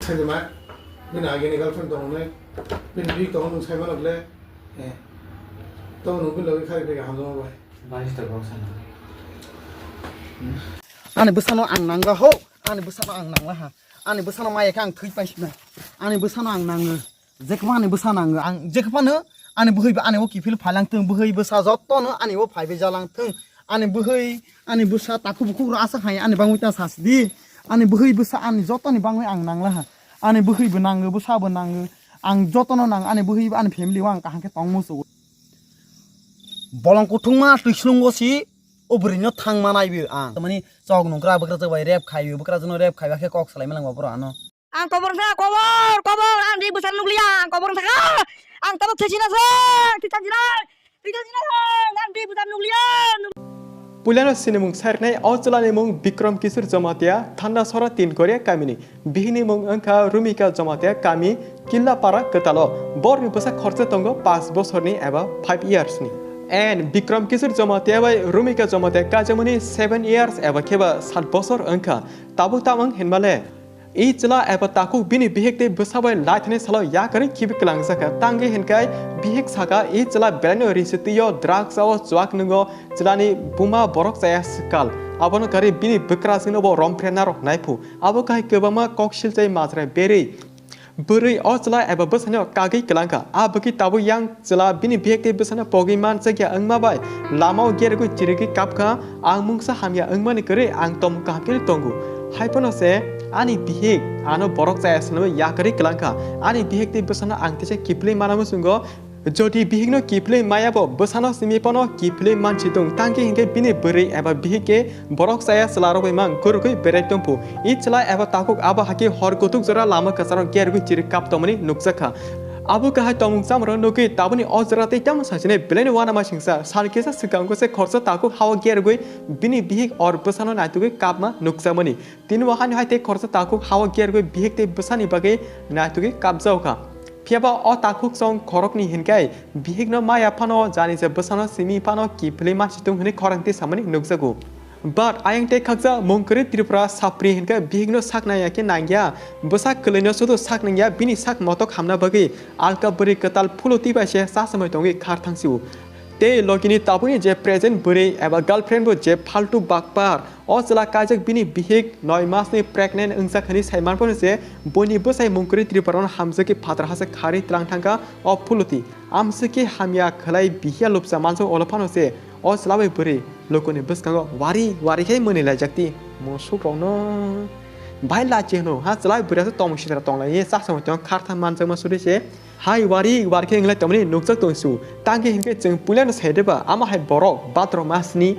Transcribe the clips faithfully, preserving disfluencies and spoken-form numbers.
Khaidima, bini agini girlfriend tongnai, bini bihik tongo nwng sai mano ble, eh, tongo nwng bini logi khai phai hamjama bai. Ani bwsano ang nangla ho, ani bwsano ang nangla ha, ani bwsano maya khe ang thwi paisna, ani bwsano ang nango, jekhma ani bwsa nango, ang jekhmano ani bwhwi ba ani o kiphil phailang thung, bwhwi bwsa jotono ani o phaibai jalang thung, ani bwhwi ani bwsa takhuk bukhuk rok aswk hai ani bangwi ta sasi di, ani bwhwi bwsa ani jotoni bangwi ang nangla ha, ani bwhwi bo nango, bwsa bo nango, ang jotono nang, ani bwhwi bo ani family o ang kaham khe tong muchungo. Bolong kuthungma twi slungo si o bwrwino thangma naibi ang. Tamani chok nungkra bwkrajwk bai rep khaibi, bwkrajwkno rep khaiba khe kok salai malang ba boro ano. Ang kobor wngkha, kobor, kobor, ang ri bwsar nukliya, ang kobor wngkha. Ang tabuk thwisi naswk, thwi thang sinai, thwi thang sinai, ang ri bwsar nukliya. Puilano sinimung sairnai o chwlani mung Bikram Kishore Jamatia, Thandasora Tinkoria kamini. Bihini mung wngkha Rumika Jamatia, kami Killapara Kwtalo. Borni bwsa khoroksa tongo panch bosorni eba five years ni. And Bikram Kishore Jamatia bai Rumika Jamatia kaijakmani seven years eba kheba sat bosor wngkha. Tabuk tamung hinmale, i chwla eba takhuk bini bihik tei bwsa bai laithani salo yakarwi khibi kwlangjakha. Tangwi hinkhai bihik saka, i chwla belaino risitwi o, drugs o, chuak nwngo, chwlani buma borok chaya swkal. Abono karwi bini bwkrajwkno bo romphre narwk naiphu. Abo kahai kwbangma kok silchai majra berwi. Bwrwi o chwla eba bwsano kagwi kwlangkha. A bwkhi tabuk yang chwla bini bihik tei bwsano pogwi manchakya wngma bai lamao gergwi chirigwi kapkha. Ang mungsa hamya wngmani kwrwi ang tongmung kaham khe tongo. Hai phano se ani bihik ano borok chaya swnamwi yakarwi kwlangkha. Ani bihik tei bwsano ang teisa kiphilwi mana muchungo. Jodi bihikno kiphilwi maya bo bwsano simi phano kiphilwi mansi tung, tangkhe hinkhe bini bwrwi eba bihik khe borok chaya chwla rwgwi mang kwrwgwi berai tongphu. I chwla eba takhuk abo hakhe hor kuthuk jora lama kwcharo gergwi chiri kap tongmani nukjakha. Abo kahai tongmung chamrok nugwi taboni o jora tei tamo saichini belaino uanama singsa sal kisa swkango se khoroksa takhuk hao gergwi bini bihik or bwsano naitugwi kapma nukjakmani. Tini o hani hai tei khoroksa takhuk hao gergwi bihik tei bwsani bagwi naitugwi kapjaokha. Phiyaba o takhuk chong khoroknwi hinkhai bihikno maya phano jani je bwsano simi phano kiphilwi mansi tung hwnwi khorang tei samani nukjago. But ayang tei khaksa mungkwrwi Tripura sapri hinkhai bihikno sak nangya khe nangya, bwsa kwlwino sudu sak nangya, bini sak motok hamna bagwi alka bwrwi kwtal phulo twi bai se chasamwi tongwi khar thangsio. Tei logini tabukni je present bwrwi eba girlfriend bo je faltu bakpar, o chwla kaijak bini bihik noi masni pregnant wngjak hwnwi sai manphano se, buini bwsai mungkwrwi Tripura no hamjakhe phatar hasa kharwi tlang thangkha o phuloti. Amswk khe hamya khwlai bihiya lupsa manjak olo phano se, o chwla bai bwrwi lukuni bwskango wari wari khe mwnwi laijakti. Musuk rokno bai lachi hwno ha chwla bai bwrwi aswk tongmung sitra tonglai ye chasamo tong kharthang manjakma suri se. Hai wari wari khe wnglai tongmani nukjak tongsu. Tangkhe hinkhe chwng puilano saideba ama hai borok batro masni.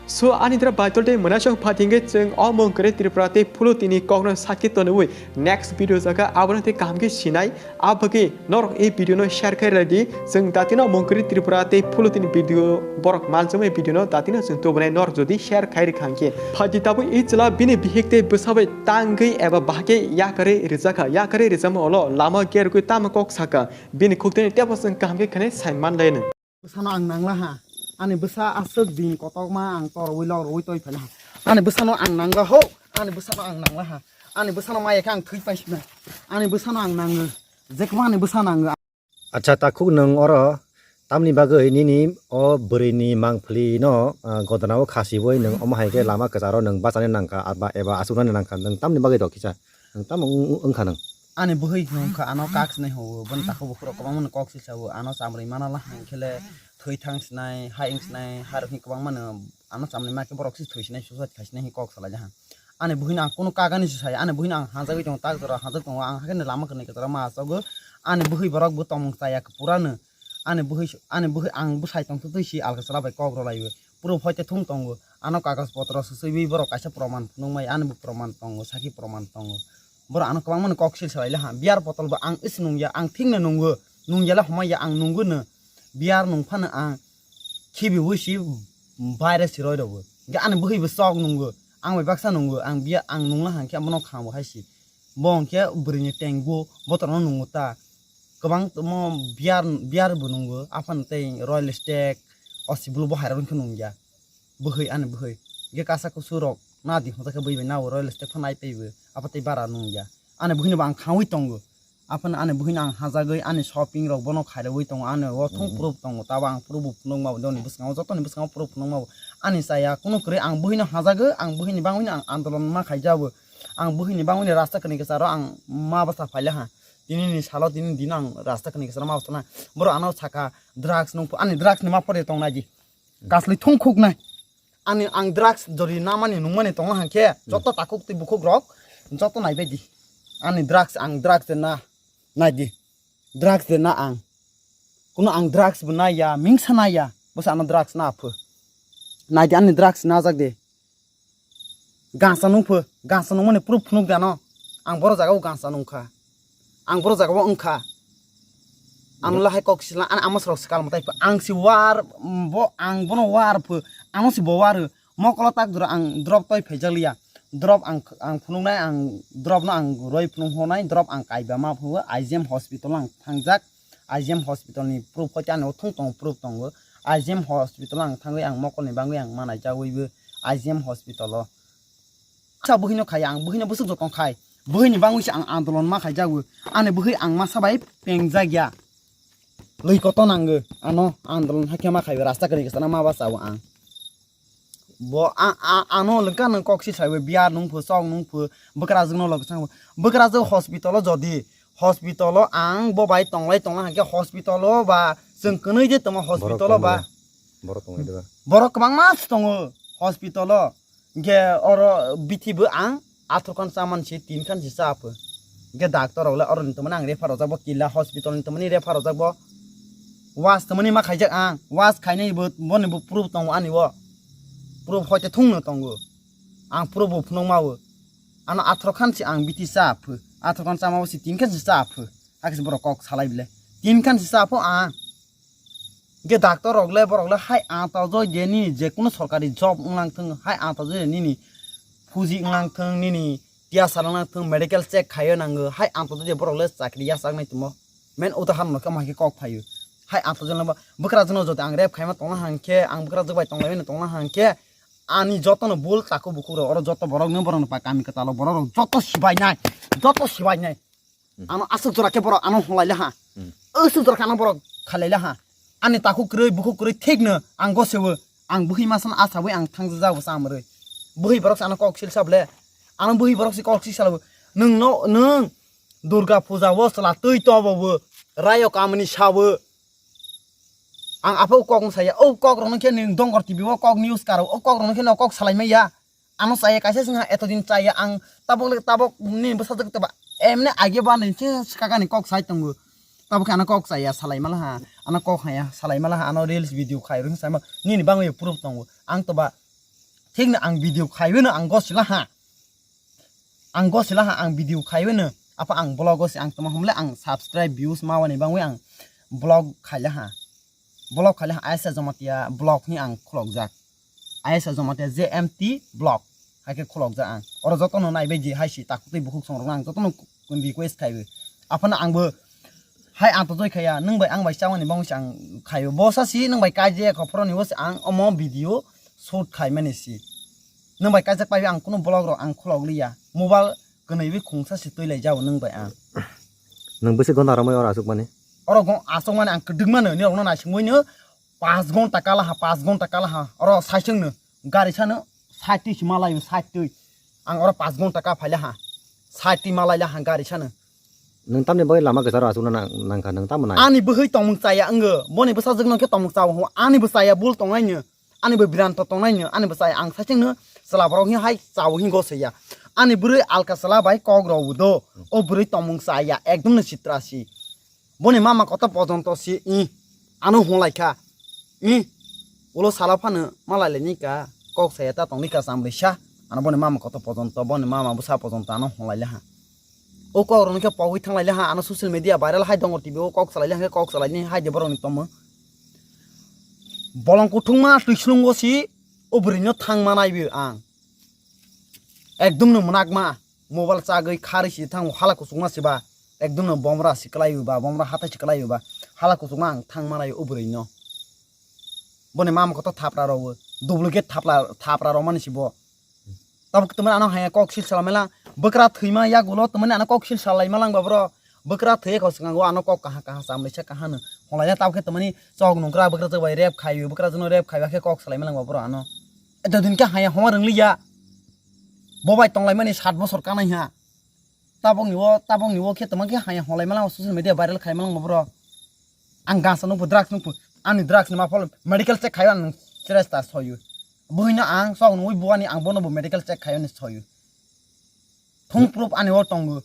So ani dra baitol tei mwnasong phatingkhe chwng o mungkwrwi Tripura tei phulutini kokno sakhe tonwi next video jaga abono tei kaham khe sinai. Abagwi norok e video no share khai rwdi. Chwng datino mungkwrwi Tripura tei phulutini video borok manjakmani video no datino chwng tubunai norok jodi share khai rwkha hinkhe. Phaidi tabuk e chwla bini bihik tei bwsa bai tangwi eba bahai khe yakarwi rwjakha. Yakarwi rwjakma ulo lama gergwi tamo kok sakha. Bini khuktwini tebo chwng kaham khe khwnai sai manlaino. Bwsano ang nangla ha. Ani bwsa aswk din kotokma ang torwi lok rwui toi phaila ha. Ani bwsano ang nangla ho. Ani bwsano ang nangla ha. Ani bwsano maya khe ang thwi paisna. Ani bwsano ang nango. Jekhma ani bwsa nango. Acha, takhuk nwng oro tamni bagwi nini o bwrwini mangpili no, ah, godana o khasiwi nwng omo hai khe lama kwcharo nwng bachani nangkha aba eba achuknani nangkha, nwng tamni bagwi do kisa? Nwng tamo wng-, wng-, wngkha nwng? Ani bwhwi wngkha, ano kak sinai hwnwi, boni takhuk bukhuk rok kwbangma no kok silsa o, ano chamrwi mana la hwn khe le thwi thang sinai, ha wng sinai, ha rok ni kwbangma no ano chamrwi ma khe borok se thwi sinai, suicide khai sinai hwnwi kok salai ha. Ani bwhwi no ang kunu kagani se sai, ani bwhwi no ang hanjagwi tongo, tak jora hanjak tongo, ang hakhe lama kwrwini kwcharo ma achago, ani bwhwi borok bo tongmung chaya purano, ani bwhwi, ani bwhwi ang bwsai tongtwtwi se alkachwla bai kok rwlaiwi, puro phoite thung tongo, ano kagoj potro swchwiwi borok kaisa proman phunukmai, ani bo proman tongo, sakhi proman tongo, borok ano kwbangmano kok sil salai le ha, biyar bottle bo ang is nungya, ang thik no nungo, nungya le homai ya, ang nungo no, biyar nung phano ang khibiwi si baire si roi rw o. Hwnkhe ani bwhwi bo chok nungo, ang bai baksa nungo, ang biya, ang nungla hwnkhe bono kha bo hai si. Bo hwnkhe bwrwini tengbo botorno nungo ta. Kwbang tongmo biyar, biyar bo nungo, aphano tei royal stag, o sibolo bo hai rok wngkhe nungya. Bwhwi ani bwhwi. Hwnkhe kasa kusu rok na di hwnjak khe bwrwi bai nao royal stag pha nai tei bo, apha tei bara nungya. Ani buhino bo ang khaui tongo. Aphano ani buhino ang hajagwi ani shopping rok bono khairogwi tongo, ani o thung proof tongo, tabo ang proof bo phunukma bo, joni bwskango, jotoni bwskango proof phunukma bo. Ani chaya kunu kwrwi ang buhino hajagwi, ang buhini bangwino ang andolon ma khaijabo. Ang buhini bangwino rasta kwrwi kwcharo ang ma bwsa phaila ha. Tinini salo, tinini dino ang rasta kwrwi kwcharo ma bwsa na. Borok ano saka drugs nung, ani drugs ni ma pore tong naidi. Kasli thung khuk nai. Ani ang drugs jori namani nungmani tongna hangkhe joto takhuk twi bukhuk rok joto naibaidi. Ani drugs, ang drugs de na naidi. Drugs de na ang. Kuno ang drugs bo naiya, mingsa naiya. Bwsa ano drugs na aphu. Naidi ani drugs najak de. Gansa nungphu, gansa nungmani proof phunuk de ano. Ang boro jaga o gansa nungkha. Ang boro jaga o wngkha. Ano lahai kok sila, ano amo sorok sikal mwtai phu. Ang si war, mm, bo, ang bono war phu. Ano si bo war. Mokolo tak dura ang drop toi phaijakliya. Drop ang, ang phunuknai, ang drop no ang roi phunuk honai, drop ang kaiba ma phu. I G M hospital ang thangjak. I G M hospital ni proof hoite ano thung tongo, proof tongo. I G M hospital ang thangwi ang mokol ni bangwi ang manai jagwibo I G M hospital o. Sa buhino khai ang, buhino bwswk jotong khai. Buhini bangwi se ang andolon ma khai jago. Ani buhi ang masa bai peng jagya. Lwi koto nango. Ano andolon hakhe ma khai rasta kwrwi kwchana ma basa o ang. Bo a, a, ano lengka nang kok si saiwi biya nung phu, sok nung phu, bwkrajwk no lok sang phu. Bwkrajwk hospital o jodi, hospital o ang bo bai tonglai tongla hangke hospital o ba chwng kwnwi de tongma hospital o ba. Borok tongwi de ba. Borok kwbangma se tongo hospital o. Hingke oro bithi bo ang athro khan chaman si tin khan si cha pho. Hingke doctor rok le oro ni tongmani ang refer rojak bo Killa hospital ni tongmani refer rojak bo. Was tongmani ma khaijak ang. Was khainai bo, boni bo proof tongo ani o. Proof hoite thung no tongo. Ang proof bo phunuk ma o. Ano athro khan si ang bithi cha pho. Athro khan chama bo si tin khan si cha pho. Hakhe borok kok salai bile. Tin khan si cha pho ang. Hingke doctor rok le, borok le hai ang tojoi je nini je kunu sorkari job wnglang thung, hai ang tojoi je nini fuji wnglang thung, nini tiyasa wnglang thung, medical check khaio nango, hai ang tojoi je borok le chakri yachak nai tongmo. Men udaharon no khe ma khe kok phaio. Hai ang tojoi le bwkrajwk no jodi ang rep khaima tongna hangkhe, ang bwkrajwk bai tonglaimani tongna hangkhe, ani joto no bul takhuk bukhuk rok, oro joto borok no, borok no pa kami kwtal o borok rok joto sibai nai, joto sibai nai. Ano aswk jora khe borok ano hwnlaila ha. Aswk jora khe ano borok khailaila ha. Ani takhuk kwrwi, bukhuk kwrwi thikno ang gosewo. Ang buhi masano asawi ang thangjago chamrwi. Buhi borok se ano kok sil sable. Ano buhi borok se kok sil sabo. Nwng no, nwng Durga puja o chwla twi tobo bo. Rayo kamani sabo. Ang aphuru kok no saya, o kok rok no khe nwng Dongor T V o kok news karo, o kok rok no khe no kok salai maya. Ano saya kaisa singha etodin chaya ang tabok le tabok ni bwsajwk toba emne age ba ni se kaka ni kok sai tongo. Tabok khe ano kok chaya salai mala ha, ano kok haya salai mala ha, ano reels video khai rwng sai ma nini bangwi proof tongo. Ang toba thik no ang video khaiwi no ang gosila ha. Ang gosila ha, ang video khaiwi no. Apa ang vlog o se ang toma humle ang subscribe views ma wani bangwi ang vlog khaila ha. Vlog khaila ha, Ayesha Jamatia vlog ni ang khulokjak. Ayesha Jamatia J M T vlog. Hai khe khulokjak ang. Oro jotono naibai di hai si takhuk tei bukhuk songrokno ang jotono request khaiwi. Aphano angbo hai ang tojoi khaya, nwng bai ang bai chamani bangwi se ang khaiwi. Bosa si nwng bai kaijaya kho phoroni o se ang omo video shoot khaimani si. Nwng bai kaijak pai ang kunu vlog rok ang khulok liya. Mobile kwnwi wi khungsa si twi lai jao nwng bai ang. Nwng bwswk gonda romwi oro aswk mani? Oro go aswk mani ang kwdwk mano, ni rokno naisingwi no pas gonta kala ha, pas gonta kala ha. Oro saisung no gari sano side twi si malai side twi. Ang oro pas gonta ka phaila ha. Side twi malai la ha gari sano. Nwng tamni bagwi lama kwcharo aswkna nang-, nangkha nwng tamo nai? Ani bwhwi tongmung chaya wngo. Boni bwsajwk no khe tongmung chawo hwngo. Ani bwchaya bul tongnai no. Ani bo biranto tongnai no, ani bo chaya ang saichung no chwla borok hino hai chao hingo saiya. Ani bwrwi alka chwla bai kok rw do, o bwrwi tongmung chaya ekdom no chitra si. Boni mama koto pojonto si, i, ano hwnlai kha, i, ulo salo phano malai lai ni ka, kok saya ta tong ni ka cham risa, ano boni mama koto pojonto, boni mama bwsa pojonto ano hwnlai le ha. O kok rok no khe pogwi thang lai le ha, ano social media viral hai dongo T V o kok salai le ha, kok salai ni hai de borok ni tongmung. Bolong kuthungma twi slungo si o bwrwino thangma naibi ang. Ekdom no mwnakma mobile chagwi kharwi si thango hala kuchukma siba. Ekdom no bomra si kwlaiwi ba, bomra hathai si kwlaiwi ba. Hala kuchukma ang thangma nai o bwrwino. Boni mama koto thapra rw. Duplicate thapla, thapra rw mani si bo. Tabuk tumra ano haya kok sil salamela. Bwkra thwima yagulo tamani ano kok sil salai malangba bro. Bwkra thwiya kok swkango ano kok kaha kaha chamlaisa kaha no. Holaina tabkhe tamani chok nungkra bwkra chwk bai rep khaio, bwkra chwkno rep khaiba khe kok salai malangba bro ano. Eto din khe haya homa rwngliya. Bo bai tonglaimani sat bosor kanai ha. Tabokni o, tabokni o khe tongma khe haya holai malang social media viral khai malang bro. Ang gansa nukphu drugs nukphu ani drugs ni maphol medical check khayo ang chesta soyu. Buhino ang sok nui buani ang bono bo medical check khayo ni soyu. Thung proof ani o tongo.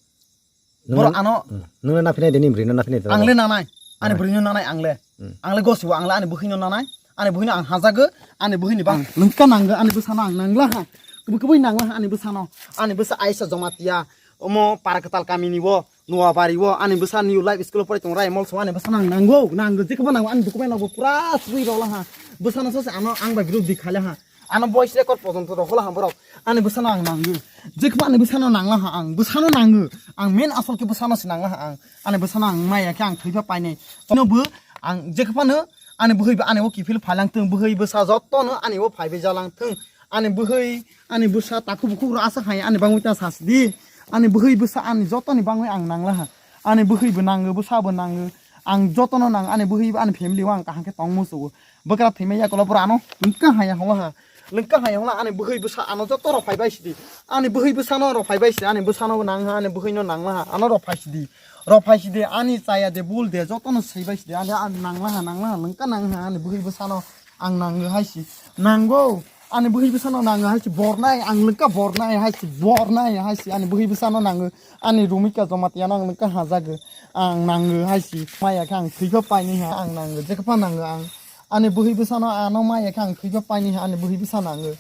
Bro ano nungna na phinai deni brino na phinai. Ang le nanai. Ani brino nanai ang le. Ang le gosibo ang le ani buhino nanai. Ani buhino ang hajago. Ani buhini bang lungka nango ani bwsano ang nangla ha. Kubui kubui nangla ha ani bwsano. Ani bwsa aisa jomatiya. Omo Parakwtal kamini o, Noabari o, ani bwsa New Life School o porai tongo, Raimol so ani bwsano ang nango, nango, jekhebo nango, ani document rokbo pura swi rwla ha. Bwsano sose ano ang bai birodhi khaila ha. Ano voice record pojonto rwla ha borok. Ani bwsano ang nango. Jekhebo ani bwsano nangla ha ang, bwsano nango. Ang main asol khe bwsano se nangla ha ang. Ani bwsano ang maya khe ang thwiba painai. Chino bo ang jekhebano ani bwhwi bo ani o kiphil phailang thung, bwhwi bwsa jotono ani o phaibai jalang thung. Ani bwhwi, ani bwsa takhuk bukhuk rok aswk hai ani bangwi ta sasdi. Ani bwhwi bwsa ani jotoni bangwi ang nangla ha. Ani bwhwi bo nango, bwsa bo nango. Ang jotono nang, ani bwhwi bo ani family o ang kaham khe tong musugo. Bwkra thwima yakulo bwrano lungka haya holo ha. Lungka haya holo ani bwhwi bwsa ano joto rok phaibai sidi. Ani bwhwi bwsano rok phaibai sidi. Ani bwsano bo nang ha, ani bwhwino nangla ha. Ano rok phai sidi. Rok phai sidi. Ani chaya de bul de jotono saibai sidi. Ani, ani nangla ha, nangla ha. Lungka nang ha ani bwhwi bwsano. Ang nango hai si. Nango. Ani bwhwi bwsano nango hai si bornai. Ang lungka bornai hai si. Bornai hai si. Ani bwhwi bwsano nango. Ani rumika jomatiano ang lungka hajago. Ang nango hai si. Maya khe ang thwiba paini ha. Ang nango. Jekha pa nango ang. Ani bwhwi bwsano ano maya khe ang thwiba paini ha. Ani bwhwi bwsa nango.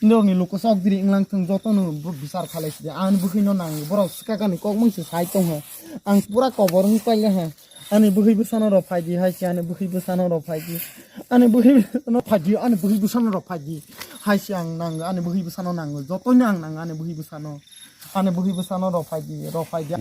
Norokni luku sok diri wnglang thung jotono bo bichar khalai sidi. Ani bwhwino nango. Borok swkakani kok mung se sai tong ha. Ang pura kobor wng paila ha. Ani bwhwi bwsano rw phaidi hai se, ani bwhwi bwsano rw phaidi. Ani bwhwi bwsano phaidi, ani bwhwi bwsano rw phaidi. Hai se ang nango, ani bwhwi bwsano nango. Jotoino ang nango, ani bwhwi bwsano. Ani bwhwi bwsano rw phaidi, rw phaidi.